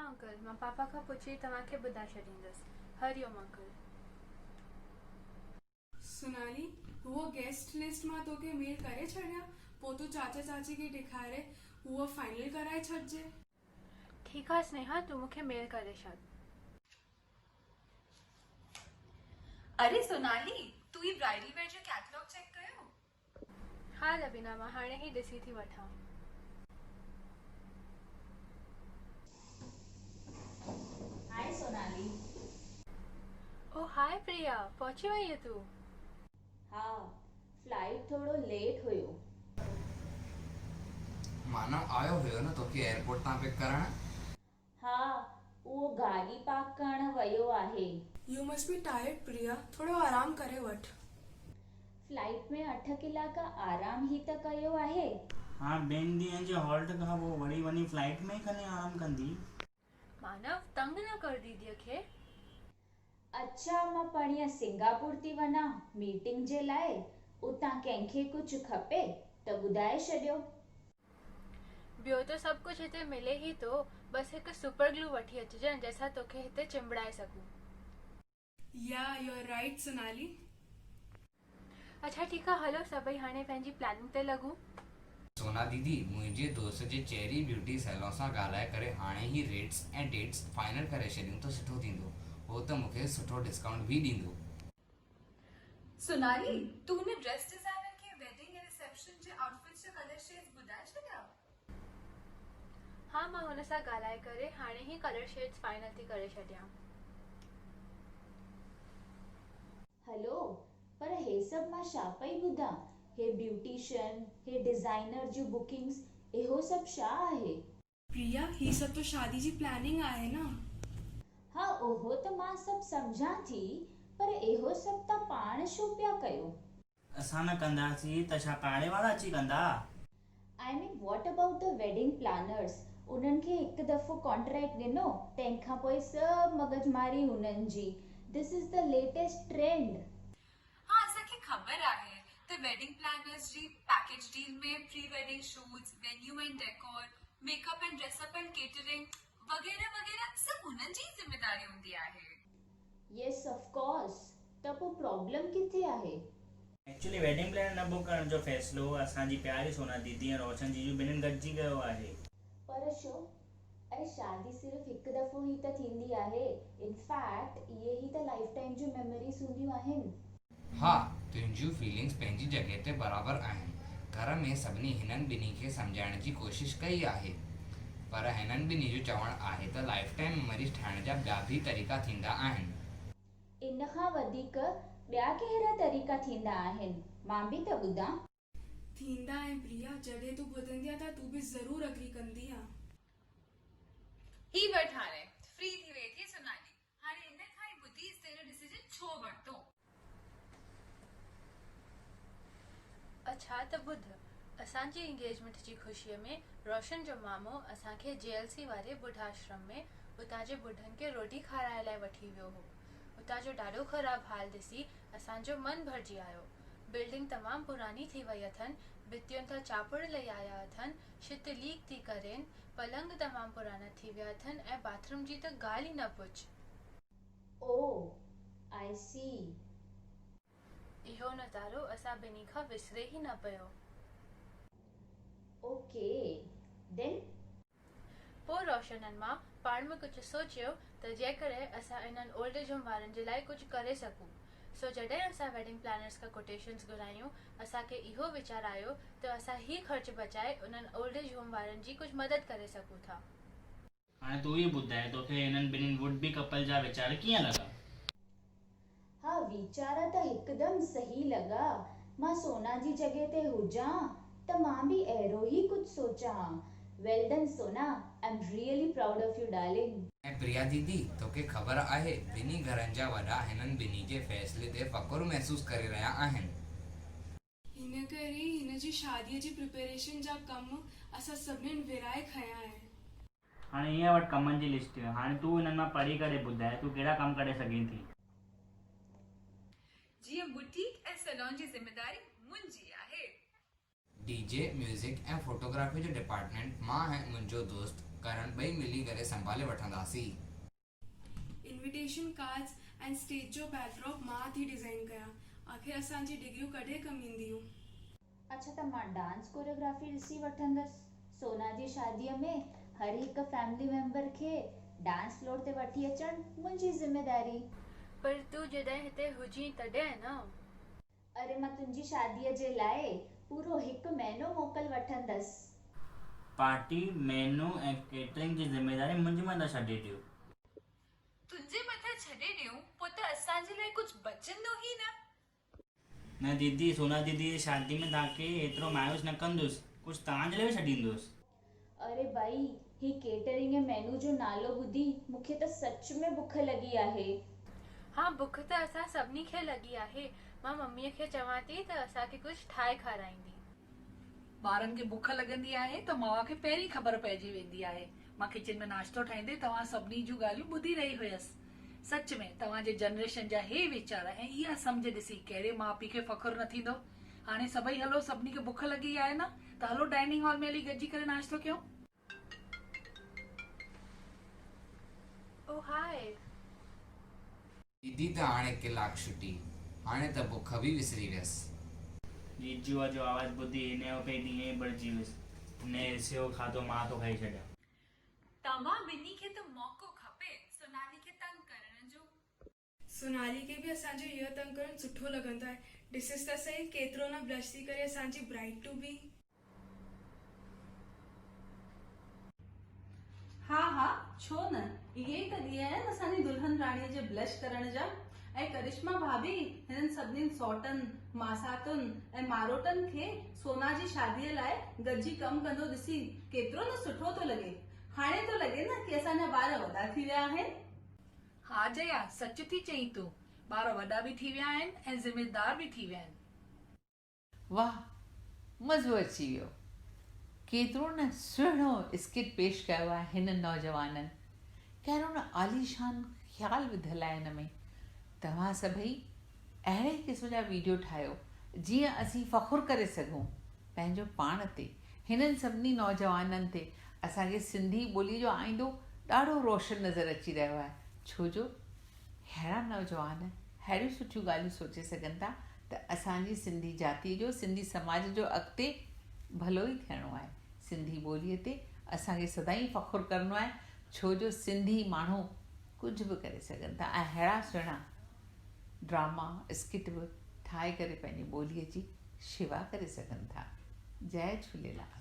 ها انڪل، مان پاپا کان پڇي توهان کي ٻڌائي ڇڏيندس. هري اوم انڪل. سونالي، هوء گيسٽ لسٽ مان توکي ميل ڪري ڇڏيان، پوء تون چاچا چاچي کي ڏيکاري هوء فائنل ڪرائي ڇڏجي. ٺيڪ آ سنيها، تون مون کي ميل ڪري ڇڏ. اري سونالي، تون هي برائيڊل ويئر جو ڪيٽلاگ چيڪ ڪيو؟ ها لبينا، مان هاڻي ئي ڏسي ٿي وٺان. هاء سونالي. او هاء پريا، پهچي وئين تون؟ ها، فلائيٽ ٿورو ليٽ هيو. مانو آيو هيو نه توکي ايئرپورٽ تان پڪ ڪرڻ؟ ها، اهو گاڏي پارڪ ڪرڻ ويو آهي. You must be tired Priya, ٿورو آرام ڪري وٺ. فلائيٽ ۾ اٺ ڪلاڪ آرام ئي ته ڪيو آهي. ها، ٻن ڏينهن جي هالٽ کان پوء وري وڃي فلائيٽ ۾ ئي کڻي آرام ڪندي. مانو، تنگ نه ڪر ديديء کي. اڇا، مان پرينء سنگاپور ٿي وڃان ميٽنگ جي لاء، اتان ڪنهن کي ڪجهه کپي ته ٻڌائي ڇڏيو. ٻيو ته سڀ ڪجهه هتي ملي ئي ٿو، بس هڪ سپر گلو وٺي اچجان جنهن سان توکي هتي چنبڙائي سگهون. Yeah you are right Sonali. اڇا ٺيڪ آ هلو سڀئي هاڻي پنهنجي پلاننگ تي لڳون. سونا ديدي منهنجي دوست جي چيري بيوٽي سيلون سان ڳالهائي ڪري هاڻي ئي ريٽس ۽ ڊيٽس فائنل ڪري ڇڏيون ته سٺو ٿيندو. هو ته مونکي سٺو ڊسڪائونٽ به ڏيندو. سونالي، تون هن ڊريس ڊزائنر کي ويڊنگ ۽ رسيپشن جي آئوٽفٽس جا ڪلر شيڊز ٻڌائي ڇڏيا؟ ها مان هن سان ڳالهائي ڪري هاڻي ئي ڪلر شيڊز فائنل ٿي ڪري ڇڏيان. هلو، پر هي سڀ مان ڇا پئي ٻڌان، هي بيوٽيشن، هي ڊزائنر جون بڪنگس، اهو سڀ ڇا آهي؟ پريا، هي سڀ ته شادي جي پلاننگ آهي نه. ها اهو ته مان سڀ سمجهان ٿي پر اهو سڀ تان پاڻ ڇو پيا ڪيو؟ اسان نه ڪنداسين ته ڇا پاڙي وارا اچي ڪندا؟ I mean what about the wedding planners انهن کي هڪ دفعو ڪانٽريڪٽ ڏنو تنهن کان پوء سڀ مغز ماري انهن جي this is the latest trend. ها اسان کي خبر آهي ته ويڊنگ پلانرز جي package deal ۾ pre wedding shoots, venue and decor, make up and dress up and catering وغيره وغيره سڀ انهن جي ئي ذميداري هوندي آهي. يس آف ڪورس ته پو پرابلم ڪٿي آهي؟ ايڪچولي ويڊنگ پلانر نه بڪ ڪرڻ جو فيصلو اسان جي پياري سونا ديدي ۽ روشن جيجو ٻنهين گڏجي ڪيو آهي. پر ڇو؟ اري شادي صرف هڪ دفعو ئي ته ٿيندي آهي، انفيڪٽ اهي ئي ته لائف ٽائيم جون ميموريز هونديون آهن. ها، تنهنجيون فيلنگز پنهنجي جڳهه تي برابر آهن. گهر ۾ سڀني هنن ٻنهي کي سمجهائڻ جي ڪوشش ڪئي آهي. پر هنن ٻنهي جو چوڻ آهي ته لائف ٽائيم ميموريز ٺاهڻ جا ٻيا به طريقا ٿيندا آهن. ان کان وڌيڪ ٻيا ڪهڙا طريقا ٿيندا آهن، مان به ته ٻڌان. ٿيندا آهن پريا، جڏهن تون ٻڌندينء ته تون به ضرور اگري ڪندينء. هي وٺ هاڻي فري ٿي وئي اٿئي سونالي، هاڻي هن کان ئي ٻڌيس ته هن ڊسيزن ڇو ورتو. اڇا ته ٻڌ، اسان جي انگيجمينٽ جي خوشيء ۾ روشن جو مامو اسان کي جي ايل سي واري ٻڍاشرم ۾ اتان جي ٻڍن کي روٽي کارائڻ لاء وٺي ويو هو. اتان جو ڏاڍو خراب حال ڏسي اسان جو من ڀرجي آيو. بلڊنگ تمام پراڻي ٿي وئي اٿن، ڀتين تان چاپڙ لهي آيا اٿن، ڇت ليڪ ٿي ڪرين، پلنگ تمام پراڻا ٿي ويا اٿن ۽ باٿ روم جي ته ڳالهه ئي نه پڇ. او آء سي. اهو نظارو اسان ٻنهي کان وسري ئي نه پيو. Okay then. پوء روشنن مان پاڻ ۾ ڪجهه سوچيو ته جيڪڏهن اسان انهن اولڊ ايج هوم وارن جي لاء ڪجهه ڪري سگهون. سو جڏهن اسان ويڊنگ پلانرز کان ڪوٽيشنز گهرايون اسان کي اهو ويچار آيو ته اسان هي خرچ بچائي انهن اولڊ ايج هوم وارن جي ڪجهه مدد ڪري سگهون ٿا. هاڻي تون ئي ٻڌاء توکي هنن ٻنهين ووڊ بي ڪپل جا ويچار ڪيئن لڳا؟ ها ويچار ته هڪدم صحيح لڳا. مان سونا جي جڳهه تي هجان ته مان به اهڙو ئي ڪجهه سوچان ها. Well done Sona, I am really proud of you darling. ۽ Priya ديدي، توکي خبر آهي، ٻنهي گهرن جا وڏا هنن ٻنهي جي فيصلي تي فخر محسوس ڪري رهيا آهن. ان ڪري ئي هن جي شاديء جي پريپريشن جا ڪم اسان سڀنين ورهائي کنيا آهن. هاڻي هيء وٺ ڪمن جي لسٽ. هاڻي تون انهن مان پڙهي ڪري ٻڌاء تون ڪهڙا ڪم ڪري سگهين ٿي. جيئن بوٽيڪ ۽ سيلون جي ذميداري منهنجي آهي. ڊي جي، ميوزڪ ۽ فوٽوگرافي جو ڊپارٽمينٽ مان ۽ منهنجو دوست ڪرڻ ٻئي ملي ڪري سنڀالي وٺنداسين. انويٽيشن ڪارڊز ۽ اسٽيج جو بيڪ ڊراپ مان ٿي ڊزائين ڪيان. آخر اسان جي ڊگريون ڪڏهن ڪم اينديون؟ اڇا ته مان ڊانس ڪوريوگرافي ڏسي وٺندس. سونا جي شاديء ۾ هر هڪ فيملي ميمبر کي ڊانس فلور تي وٺي اچڻ منهنجي ذميداري. پر تون جڏهن هتي هجين تڏهن نه. اري مان تنهنجي شاديء جي لاء پورو هڪ مهينو موڪل وٺندس. پارٽي، مينو ۽ ڪيٽرنگ جي ذميداري منهنجي مٿان ڇڏي ڏيو. تنهنجي مٿان ڇڏي ڏيون پوء ته اسان جي لاء ڪجهه بچندو ئي نه. نه ديدي، سونا ديدي جي شادي ۾ توهان کي ايترو مايوس نه ڪندس، ڪجهه توهان جي لاء به ڇڏيندس. اري ڀائي، هي ڪيٽرنگ ۽ مينو جو نالو ٻڌي مون کي ته سچ ۾ بک لڳي آهي. ها بک ته اسان سڀني کي لڳي آهي. مان مميء کي چوان ٿي ته اسان کي ڪجهه ٺاهي کارائيندي. ٻارن کي بک لڳندي آهي ته ماء کي پهرين خبر پئجي ويندي آهي. مان ڪچن ۾ ناشتو ٺاهيندي توهان سڀني جون ڳالهيون ٻڌي رهي هيس. سچ ۾ توهان جي جنريشن جا هي ويچار ۽ اها سمجهه ڏسي ڪهڙي ماء پيء کي فخر نه ٿيندو. هاڻي سڀئي هلو سڀني کي بک لڳي آهي نه ته هلو ڊائننگ هال ۾ هلي گڏجي ڪري ناشتو ڪيون. او هاء. ديدي ته هاڻي ڪلاڪ ڇٽي. هاڻي ته بک به وسري ويس. جيجوء جو آواز ٻڌي هن جو پئي ڏينهن ئي ڀرجي ويس. هن حصي جو کاڌو مان ٿو کائي ڇڏيان. توهان ٻنهي کي ته موقعو کپي سونالي کي تنگ ڪرڻ جو. سونالي کي به اسان جو اهو تنگ ڪرڻ سٺو لڳندو آهي. ڏسس ته سهي ڪيترو نه بلش ٿي ڪري اسان جي برائيڊ ٽو بي. ها ها ڇو نه اهي ئي ته ڏينهن آهن اسان جي دلهن راڻيء جي بلش ڪرڻ جا ۽ ڪرشما ڀاڀي هنن سڀني سئوٽن، ماساتن ۽ ماروٽن کي سونا جي شاديء لاء گڏجي ڪم ڪندو ڏسي ڪيترو نه سٺو ٿو لڳي. هاڻي ٿو لڳي نه ڪي اسان جا ٻار وڏا ٿي ويا آهن. ها جيا، سچ ٿي چئين تون. ٻار وڏا به ٿي ويا آهن ۽ ذميدار به ٿي ويا آهن. واھ مزو اچي ويو ڪيترو نه سهڻو اسڪٽ پيش ڪيو آهي هنن نوجوانن ڪهڙو نه عاليشان خيال وڌل آهي ان ۾ توهان سڀئي اهڙي قسم جا ويڊيو ٺاهيو جيئن اسين فخر ڪري سگهون پنهنجو پاڻ تي هنن سڀني نوجوانن تي اسان کي سنڌي ٻولي جو آئيندو ڏاڍو روشن نظر اچي رهيو آهي ڇو جو ههڙا نوجوان ههڙيون سٺيون ڳالهيون سوچي سگهن ٿا ته اسان جي سنڌي جاتيء جو سنڌي سماج جو اڳتي ڀلو ئي ٿيڻو آهي. سنڌي ٻوليء تي اسان کي سدائين فخر ڪرڻو آهي ڇو جو سنڌي ماڻهو ڪجهه به ڪري سگهن ٿا ۽ ههڙا سهڻا ڊراما، اسڪٽ به ٺاهي ڪري پنهنجي ٻوليء جي شيوا ڪري سگهن ٿا. جئي جهوليلال.